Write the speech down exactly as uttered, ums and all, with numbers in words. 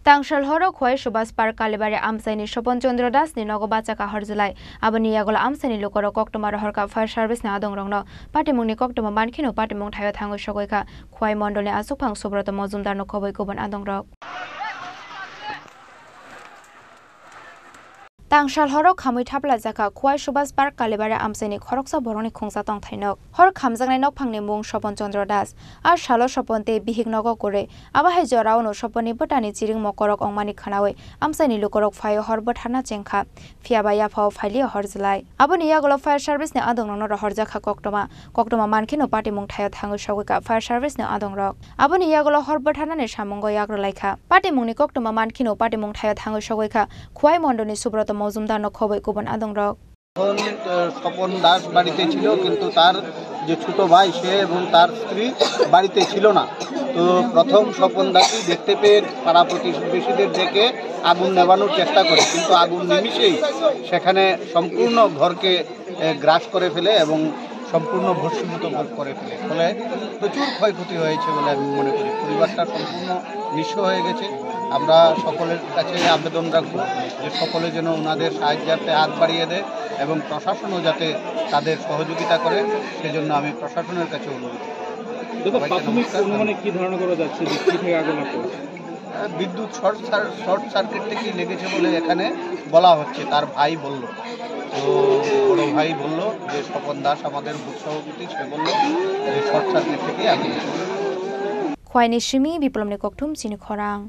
Tangsal horo Khwai Subhas Park Kalibari amchaini Sopon Chandra Das ni nogo bachakha horjlai. Aboni yagulo amchaini lukorok koktwma rohorkha fire service ni adongrokno. Patimungni koktwma mankheno patimung thaio thangwi sogwi kha Khwai mondolni achukphang Subroto Mojumdar no khobwi kubun adongrok. Tangsal horo khamwi thaplajakha Khwai Subhas Park Kalibari amchaini khoroksa borokni khungsa tongthai nok. Hor khamjaknai nokphangni mung Sopon Chandra Das. A salo Sopon tei bihik nogo kwrwi. Abo hai jorao no Soponni bwtani chiring mokorok ongmani khwnawi amchaini lukorok phaio hor bwtharna chengkha. Phiyaba yaphao phailiya horjlai. Aboni yagulo fire service ni adongrokno rohorjakha koktwma. Koktwma mankheno patimung thaio thangwi sogwi kha fire service ni adongrok. Aboni yagulo hor bwtharnani samungo yak rwlaikha. Patimungni koktwma mankheno patimung thaio thangwi sogwi kha Khwai mondolni Subroto Mojumdar no khobwi kubun adongrok. তখন আহ, স্বপন দাস বাড়িতে ছিল, কিন্তু তার যে ছোট ভাই সে এবং তার স্ত্রী বাড়িতে ছিল না। তো প্রথম স্বপন দাসই দেখতে পেয়ে পাড়া প্রতিবেশীদের ডেকে আগুন নেভানোর চেষ্টা করে, কিন্তু আগুন নিমিষেই সেখানে সম্পূর্ণ ঘরকে এ, গ্রাস করে ফেলে এবং সম্পূর্ণ ভস্মীভূত করে ফেলে। ফলে প্রচুর ক্ষয়ক্ষতি হয়েছে বলে আমি মনে করি। পরিবারটা সম্পূর্ণ নিঃস্ব হয়ে গেছে। আমরা সকলের কাছে আবেদন রাখবো যে সকলে যেন ওনাদের সাহায্যার্থে হাত বাড়িয়ে দেয় এবং প্রশাসনও যাতে তাদের সহযোগিতা করে, সেজন্য আমি প্রশাসনের কাছে অনুরোধ করব। দাদা, সবাইকে প্রাথমিক নমস্কার। অনুমানে কি ধারণা করা যাচ্ছে যে কি থেকে আগুন লাগতে পারে? আহ, বিদ্যুৎ শর্ট সার-, শর্ট সার্কিট থেকেই লেগেছে বলে এখানে বলা হচ্ছে, তার ভাই বলল। তো বড় ভাই বলল যে স্বপন দাস আমাদের বুথ সভাপতি, সে বলল যে শর্ট সার্কিট থেকেই আগুন লেগেছে। Khwaini simi Biplomni kokthum chini khorang.